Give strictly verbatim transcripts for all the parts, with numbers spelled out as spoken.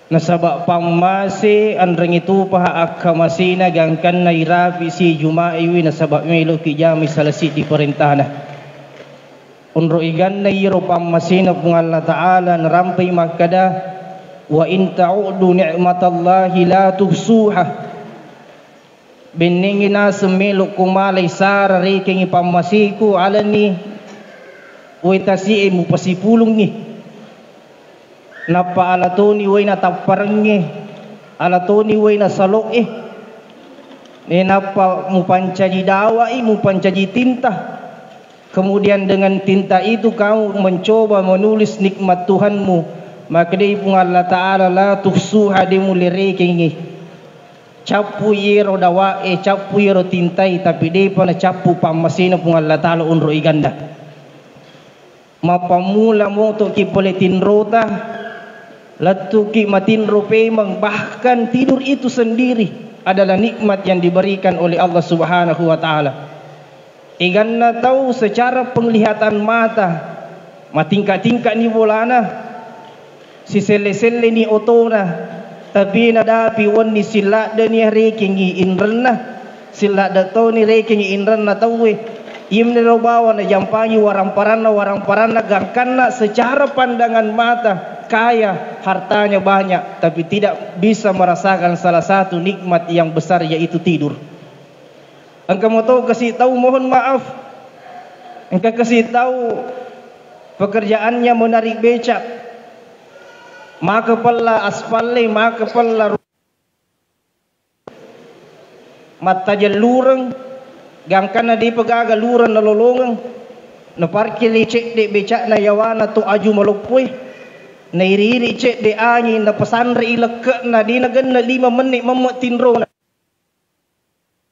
Nasaba pammase anrengnge tupaha akkamasena gangkanna irapi si Juma'iwi nasaba meloki jamai sala siddi parentana. Onro iganna iyaro pammasena Puang Allah Ta'ala narampai makkada, "Wa in ta'uddu ni'matallahi la tuhsuha." Bennengngi naseng melo ko malai sara rekengngi pammaseku alani wai tasi'e mupasipulungngi. Nappa alatoni wai natapparengnge, alatoni wai nasalo'e. Nenappa mupancaji dawa'i, mupancaji tinta. Kemudian dengan tinta itu kamu mencoba menulis nikmat Tuhanmu. Makkedai Puang Allah Ta'ala, "La tuhsuha," de mulle rekengngi. Cappu iyero dawa'e, cappu iyero tintai, tapi depa nacappu pammasena Puang Allah Ta'ala onro iganna. Mappammula motoki pole tinrota, lettuki matinro pemeng, bahkan tidur itu sendiri adalah nikmat yang diberikan oleh Allah Subhanahu wa Ta'ala. Iganna tau secara penglihatan mata, matingka-tingkani bolana, siselle-selleni otona, tapi nadapi wenni silladdeni rekengngi inrenna, silladde toni rekengngi inrenna tauwe. Iyanaro bawang najampangi waramparanna, waramparanna gangkanna secara pandangan mata kaya, hartanya banyak, tapi tidak bisa merasakan salah satu nikmat yang besar, yaitu tidur. Engka moto kasi tau, mohon maaf, engka kasi tau pekerjaannya menarik becak, maka pella aspalle, maka pella ru-, mattajeng lureng, gangkanna depa gaga lureng nalolongeng, naparkiri cedde becakna yawana to aju maloppoe, nairi-iri cedde anging, napasanrei lekke'na, de nagenna lima menni memme tinrona.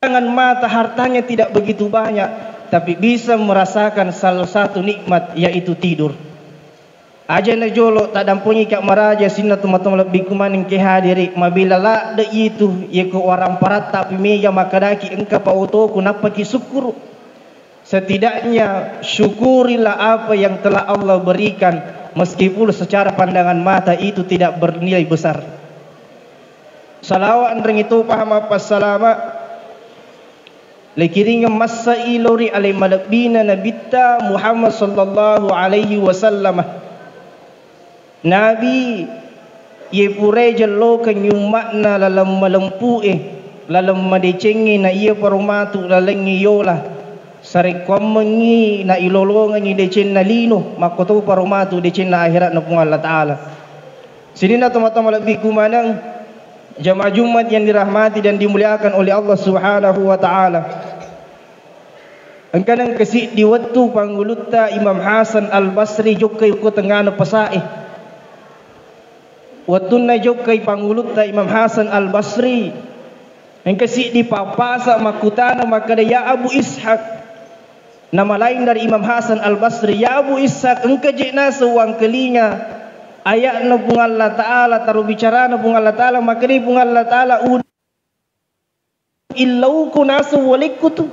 Pandangan mata hartanya tidak begitu banyak, tapi bisa merasakan salah satu nikmat, yaitu tidur. Aja na jolo, taddampengika maraja sininna tomatoa malebbiku maneng ke hadiri, mabela ladde itu, yeko waramparatta pi mega makkadaki engka pa otoku, nappaki sukkuru. Setidaknya syukurilah apa yang telah Allah berikan, meskipun secara pandangan mata itu tidak bernilai besar. Salawa anrengngi topa mappassalama, lekiringeng massai lao ri ale malebbina Nabitta Muhammad sallallahu alaihi wasallam. Nabi, iye purae jellokeng umma'na laleng malempu'e, laleng madecengnge, na iya paro matu lalengnge yola, sarekkuammengngi na ilolongengngi decenna lino, makkotoparo matu decenna akhera'na Puang Allah Ta'ala. Sininna tomatoa malebbiku maneng, jamaah Jumat yang dirahmati dan dimuliakan oleh Allah Subhanahu wa Ta'ala. Engka nengka siddi wettu pangulutta Imam Hasan Al-Basri jokkai ko tengngana pasae. Wettunna jokkai pangulutta Imam Hasan Al-Basri, engka siddi pappasa makkutana makkada, "Ya Abu Ishak." Namalaing dari Imam Hasan Al-Basri, "Ya Abu Ishak, engka je naseng wangkelinga aya'na Puang Allah Ta'ala, taro bicarana Puang Allah Ta'ala, makkada Puang Allah Ta'ala, ud-" Illauku naseng walekku tu.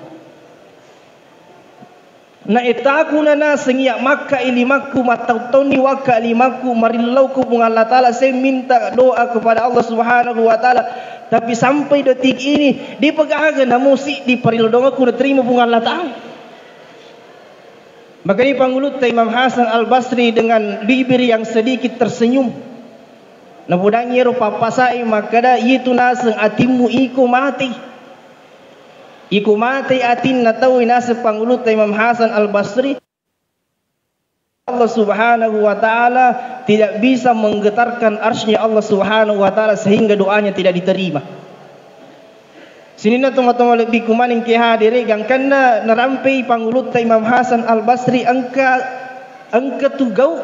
Na etakuna naseng iya makka ilimakku, mattautonni wakka ilimakku, marillauku Puang Allah Ta'ala, saya minta doa kepada Allah Subhanahu wa Ta'ala. Tapi sampai detik ini, depa gaga namo siddi parillau doaku naterima Puang Allah Ta'ala. Makanya pangulutta Imam Hasan Al-Basri dengan bibir yang sedikit tersenyum. Napodangi ero pappasae makkada, "Iyetu naseng atimmu iko mate." Iko mate atinna tauwe naseng pangulutta Imam Hasan Al-Basri, Allah Subhanahu wa Ta'ala tidak bisa menggetarkan arsy-Nya Allah Subhanahu wa Ta'ala sehingga doanya tidak diterima. Sininna tomatoa malebbiku maneng ke hadere, gangkanna narampei pangulutta Imam Hasan Al-Basri engka, engka tu gau,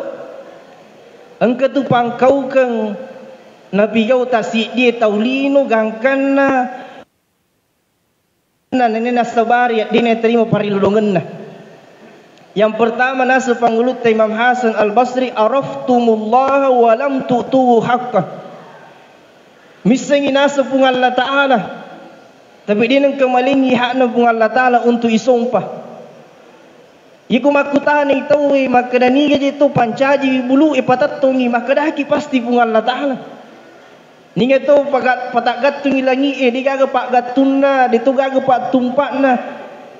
engka tu pangkaukeng napigau tasiddie tau lino, gangkanna na nene nasabari, dena terima parilodongenna. Yang pertama naseng pangulutta Imam Hasan Al-Basri, "Araftumullaha wa lam tu'tuhu haqqah." Missengngi naseng Puang Allah Ta'ala, tapi de nengka malengngi hakna Puang Allah Ta'ala untuk isompa. Iko makkutanai tauwe makkeda, "Niga je to pancajiwi bulu'e patettongi?" Makkedaki pasti Puang Allah Ta'ala. Ninga to paga-, pataggattungi langi'e, degaga paggattunna, de to gaga pattumpa'na.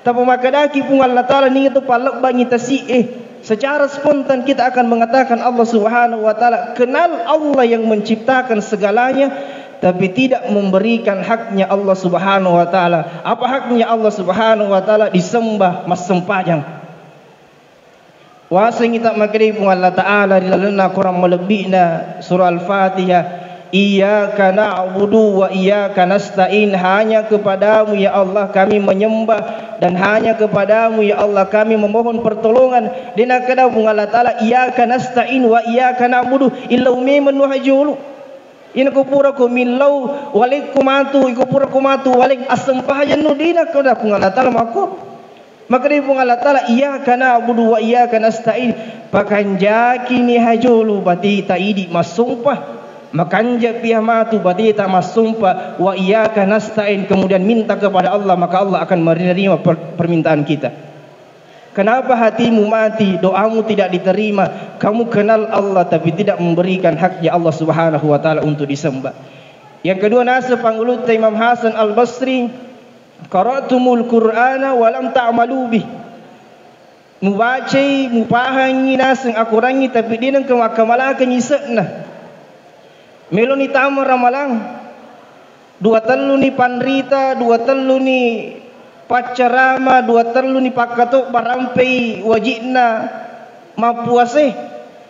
Tapamakkadaki Puang Allah Ta'ala, ninga to pallebbangi tasi'e. Secara spontan kita akan mengatakan Allah Subhanahu wa Ta'ala, kenal Allah yang menciptakan segalanya, tapi tidak memberikan haknya Allah Subhanahu wa Ta'ala. Apa haknya Allah Subhanahu wa Ta'ala? Disembah, massempajang. Wasengngi ta makkedai Puang Allah Ta'ala ri lalenna Quran malebbi'na surah Al-Fatihah, "Iyyaka na'budu wa iyyaka nasta'in." Hanya kepadamu ya Allah kami menyembah dan hanya kepadamu ya Allah kami memohon pertolongan. De nakkeda Puang Allah Ta'ala, "Iyyaka nasta'in wa iyyaka na'budu." Illau memeng nu hajulu. Ina ko pura ko millau walekko matu, iko pura ko matu waleng assempajannu, de nakkeda Puang Allah Ta'ala makko. Makkedai Puang Allah Ta'ala, "Iyyaka na'budu wa iyyaka nasta'in." Pakanjakini hajulu bati taidi massompa. Makanja piha matu bati ta massompa, "Wa iyyaka nasta'in," kemudian minta kepada Allah, maka Allah akan menerima per-, permintaan kita. Kenapa hatimu mati, doamu tidak diterima? Kamu kenal Allah tapi tidak memberikan haknya Allah Subhanahu wa Ta'ala untuk disembah. Yang kedua, naseng pangulutta Imam Hasan Al-Basri, "Qara'tumul Qur'ana wa lam ta'malu bih." Mubacai, mupahangi naseng Akorangngi, tapi de nengka makkamalakengngi ise'na. Meloni tama ramalang, dua telluni panrita, dua telluni paccarama, dua telluni pakkatobba rampei waji'na mappuasae.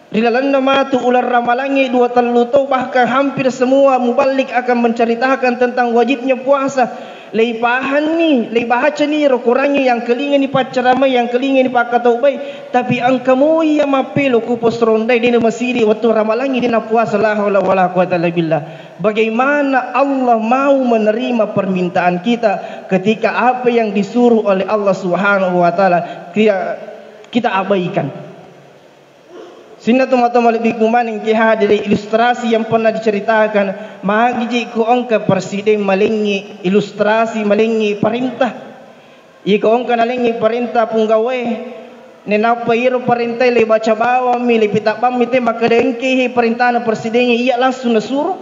Ri lalenna matu uleng ramalangnge dua tellu tau, bahkan hampir semua muballig akan menceritakan tentang wajibnya puasa. Leipahanni, leibacani ro Korangnge, yang kelingani paccaramai, yang kelingani pakkatobbai, tapi engka moi iya mappelo ku pos rondai, dena masiri wettu ramalangnge dena puasa, la haula wala quwata illa billah. Bagaimana Allah mau menerima permintaan kita ketika apa yang disuruh oleh Allah Subhanahu wa Ta'ala kita, kita abaikan? Sininna tomatoa malebbiku maneng ki hadiri, ilustrasi yang pernah diceritakan, magiji ko engka presiden malengngi ilustrasi, malengngi perintah. Iko engka nalengngi perintah punggawae, nenappa iro perintah le baca bawammi, le pitabbammi te makkeda engkehe perintahna presidengnge, iya langsung nasuro.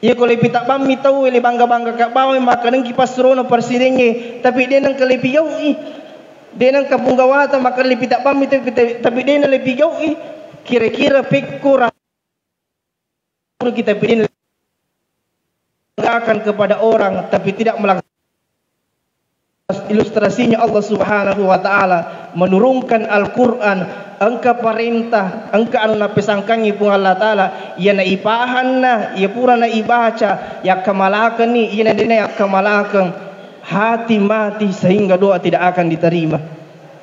Iya ko le pitabbammi tau, le bangga-bangga ka bawang, makkedangki passurona presidengnge, tapi de nengka le pigau'i. De nengka punggawata, makkeda le pitabbammi tau, tapi de na le pigau'i. Kira-kira pekko ra-, kita pidin akan kepada orang, tapi tidak melaksanakan ilustrasinya Allah Subhanahu wa Ta'ala menurunkan Al-Quran, engka parentah, engka anu napesangkangi Puang Allah Ta'ala, iya naipahanna, iya pura naibaca, yakkamalakenni, iya nadena yakkamalakeng, hati mati sehingga doa tidak akan diterima.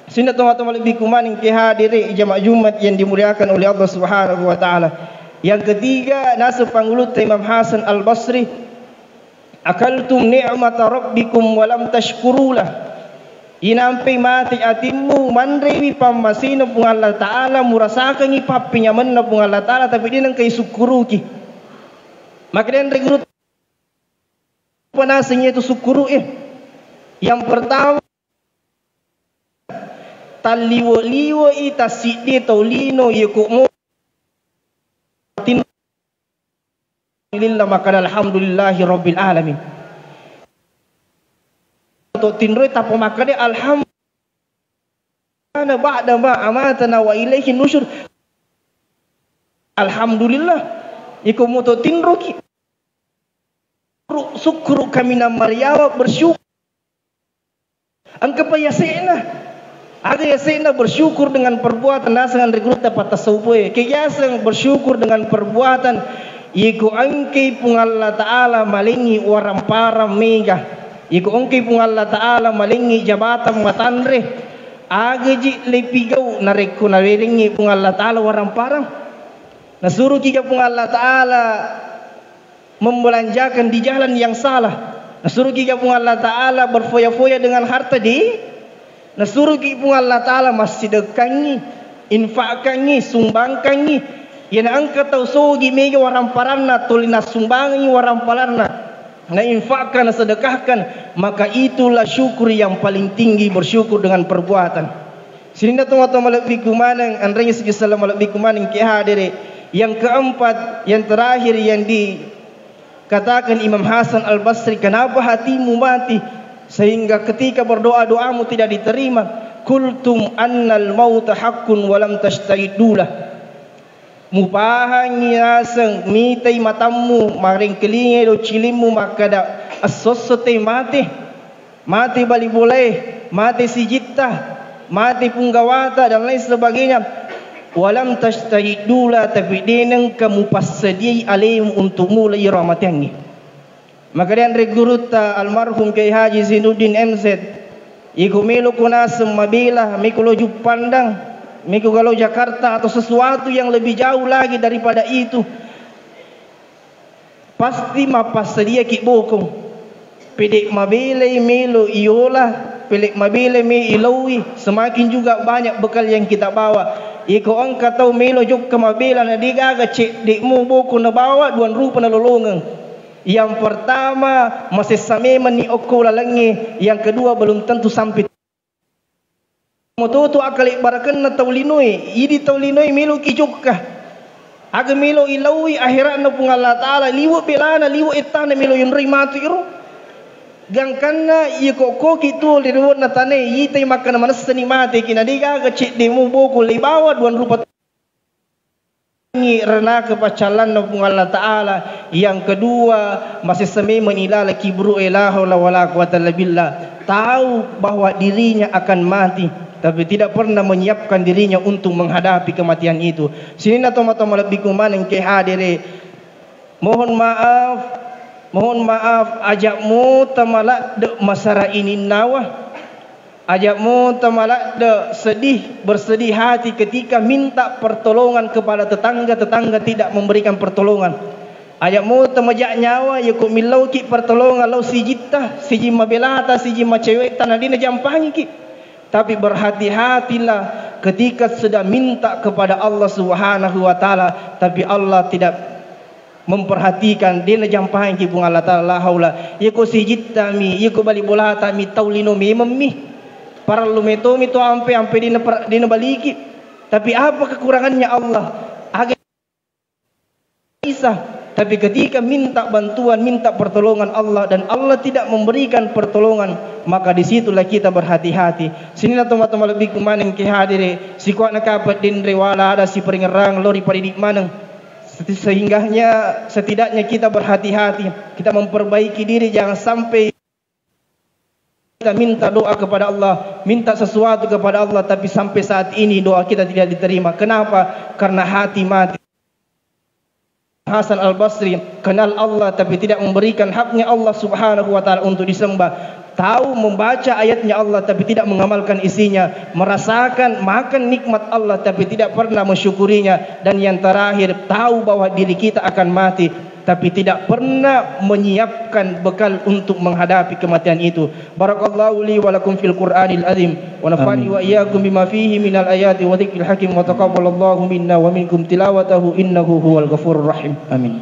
Sininna tomatoa malebbiku maneng ki hadiri jamaah Jumat yang dimuliakan oleh Allah Subhanahu wa Ta'ala. Yang ketiga, naseng pangulutta Imam Hasan Al-Basri, "Akaltum ni'mata rabbikum wa lam tashkurulah." Inampe mati atimmu, manrewi pammasena Puang Allah Ta'ala, murasakangi pappenyamenna Puang Allah Ta'ala, tapi de nengka isukkuruki. Maka denre guru panaseng itu sukkuru'e. Yang pertama, talliwe-liwei tassiddi tau lino, yeko mo tin-, lillah, makkeda alhamdulillahi rabbil alamin. To tinroi tappa makkeda alhamdulillah ba'da ma amatana wa ilaihi nusyur. Alhamdulillah. Iko moto tinroki. Sukkuru, sukkuru kaminang mariawa, bersyukur. Engka pa yase'na. Aga yase'na? Bersyukur dengan perbuatan, naseng anre gurutta patasawufoe. Ke yaseng bersyukur dengan perbuatan, iko engkai Puang Allah Ta'ala malengngi waramparang mega. Iko engkai Puang Allah Ta'ala malengngi jabatan matanre. Agaji lepigau narekko nawerengngi Puang Allah Ta'ala waramparang? Nasurukiga Puang Allah Ta'ala membelanjakan di jalan yang salah? Nasurukiga Puang Allah Ta'ala berfoya-foya dengan harta? De. Nasuruki Puang Allah Ta'ala massidekkangngi, infakkangngi, sumbangkangngi. Iyana engka tau sogi mega waramparanna, tuli nassumbangengngi waramparanna, nainfakkan, nasedekahkan, maka itulah syukur yang paling tinggi, bersyukur dengan perbuatan. Sininna tomatoa malebbiku maneng, anreng sigi saleng malebbiku maneng ki hadere. Yang keempat, yang terakhir yang di-, Katakan Imam Hasan Al-Basri, "Kenapa hatimu mati sehingga ketika berdoa, doamu tidak diterima?" "Qultum annal mauta haqqun wa lam tasta'iddulah." Mupahangngi naseng, mitai matammu, marengkelingai do cilimmu makkada, "Esso-esso te mate." Mate bali bolae, mate sijitta, mate punggawata, dan lain sebagainya. "Walam tasta'iddulah," tapi de nengka mupassediai alemu untuk mulai iyaro amateangnge. Maka de anre gurutta almarhum Kiai Haji Zainuddin M Z, iko melo ko naseng mabela, meko lo Juppandang, meko galo Jakarta, atau sesuatu yang lebih jauh lagi daripada itu, pasti mappassadiaki bokong. Pede mabelai melo iola, pede mabelai me ilaui, semakin juga banyak bekal yang kita bawa. Iko engka tau melo jokka mabela na degaga cedde'mu bokong nabawa, duan rupa nalolongeng. Yang pertama, masessa memenni okko lalengnge. Yang kedua, belum tentu sampai. Mototo akalebbarakenna tau linoe, idi tau linoe meloki jokka. Aga melo ilaui akhera'na Puang Allah Ta'ala, liwe belana, liwe ettana melo yonroi matu iro. Gangkanna iko koki tuo ri riwonna tanae, itai makkana manessani mateki, na degaga cedde'mu bokong leibawa, duan rupa renaka paccallanna Puang Allah Ta'ala. Yang kedua, masessa memang ilalaki buru'e, la haula wala quwata illa billah. Tahu bahwa dirinya akan mati, tapi tidak pernah menyiapkan dirinya untuk menghadapi kematian itu. Sininna tomatoa malebbiku maneng ke hadere. Mohon maaf, mohon maaf, aja' mota maladde' masara ininnawa. Aja' mota maladde', sedih, bersedih hati ketika minta pertolongan kepada tetangga, tetangga tidak memberikan pertolongan. Aja' mota maja' nyawa, yako millauki pertolongan lao sijitta, sijing mabelata, sijing macewetta, na dena jampangiki. Tapi berhati-hatilah ketika sedang minta kepada Allah Subhanahu wa Ta'ala, tapi Allah tidak memperhatikan, dena jampangiki Puang Allah Ta'ala, la haula. Iyako sijittami, iyako bali bolatami, tau lino mememmi. Parellu metomi to ampe, ampe dena per-, dena baliki. Tapi apa kekurangannya Allah? Aga Isa. Tapi ketika minta bantuan, minta pertolongan Allah dan Allah tidak memberikan pertolongan, maka disitulah kita berhati-hati. Sininna tomatoa malebbiku maneng ke hadere, sikuana kapet denre wala ada siparingerang lori padidik maneng. Seti-, sehingganya, setidaknya kita berhati-hati, kita memperbaiki diri, jangan sampai kita minta doa kepada Allah, minta sesuatu kepada Allah, tapi sampai saat ini doa kita tidak diterima. Kenapa? Karena hati mati. Hasan Al-Basri, kenal Allah tapi tidak memberikan haknya Allah Subhanahu wa Ta'ala untuk disembah. Tahu membaca ayatnya Allah tapi tidak mengamalkan isinya, merasakan makan nikmat Allah tapi tidak pernah mensyukurinya, dan yang terakhir, tahu bahwa diri kita akan mati tapi tidak pernah menyiapkan bekal untuk menghadapi kematian itu. Barakallahu li wa lakum fil Qur'anil azim, wa nafa'ani Amin. wa iyyakum bima fihi minal ayati wa dzikril hakim, wa taqabbalallahu minna wa minkum tilawatahu innahu huwal ghafurur rahim. Amin.